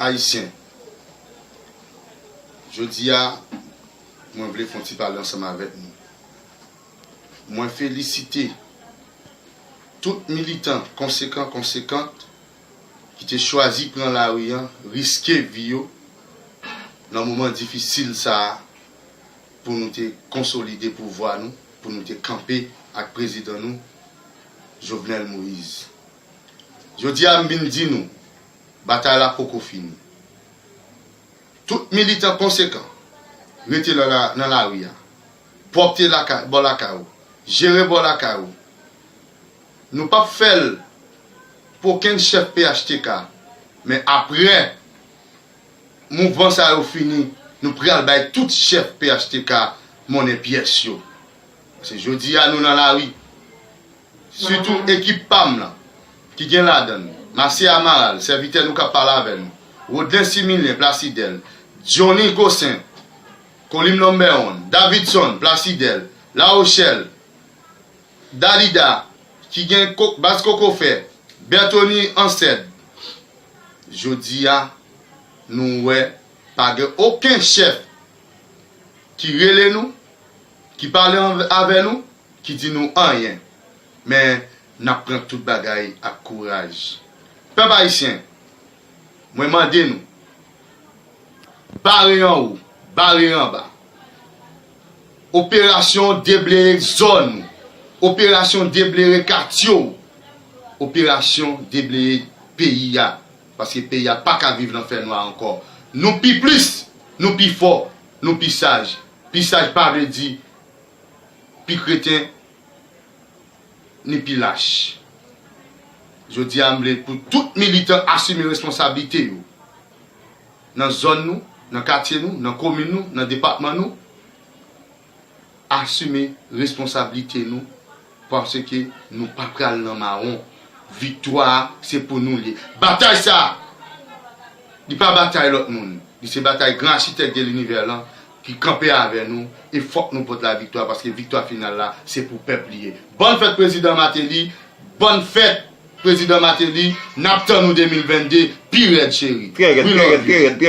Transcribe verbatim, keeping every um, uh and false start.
Ayisyen, jodi a, mwen vle fè yon ti pale ansanm avèk nou. Mwen felisite tout militan konsekan, konsekant ki te chwazi pran lari a, riske vi yo nan moman difisil sa a pou nou te konsolide pouvwa nou, pou nou te kanpe ak prezidan nou, Jovenel Moïse. Jodi a, m vin di nou, batay la poko fini. Tout militan konsekan rete nan la, nan lari a. Pwòpte lakay, bò lakay ou. Jere bò lakay ou. Nou p ap fè l pou okenn chèf P H T K. Men apre mouvman sa yo fini, nou pral bay tout chèf P H T K monnen pyès yo. Paske jodi a nou nan lari. Sitou ekip pa m lan, ki gen ladan l Marcel Amaral, sèvitè nou k ap pale avè nou, Rodlen Similyen, Plasidèl, Johnny Gossin, Kolim Number One, Davidson, Plasidèl, La Rochelle, Dalida, ki gen ko-, baz Kokofè, Bertony Ansèd. Jodi a, nou wè pa gen okenn chèf ki rele nou, ki pale anv-, avè nou, ki di nou anyen. Men, n ap pran tout bagay ak kouraj. Pèp ayisyen, mwen mande nou, bare anwo, bare anba. Operasyon debleye zòn ou. Operasyon debleye katye w. Operasyon debleye peyi a. Paske peyi a pa ka viv nan fènwa ankò. Nou pi plis, nou pi fò, nou pi saj. Pi saj pa vle di pi kreten, ni pi lach. Jodi a, m vle pou tout militan asime responsablite yo. Nan zòn nou, nan katye nou, nan komin nou, nan depatman nou, asime responsablite nou, paske nou pa pral nan mawon. Viktwa a, se pou nou l ye. Batay sa a, li pa batay lòt moun. Li se batay gran achitèk de linivè lan ki kanpe avè nou, e fòk nou pot laviktwa, paske viktwa final la, se pou pèp li ye. Bòn fèt prezidan Martelly, bòn fèt prezidan Martelly, n ap tann ou de mil vennde pi rèd, cheri. Trè rèd, trè rèd, trè rèd, trè rèd.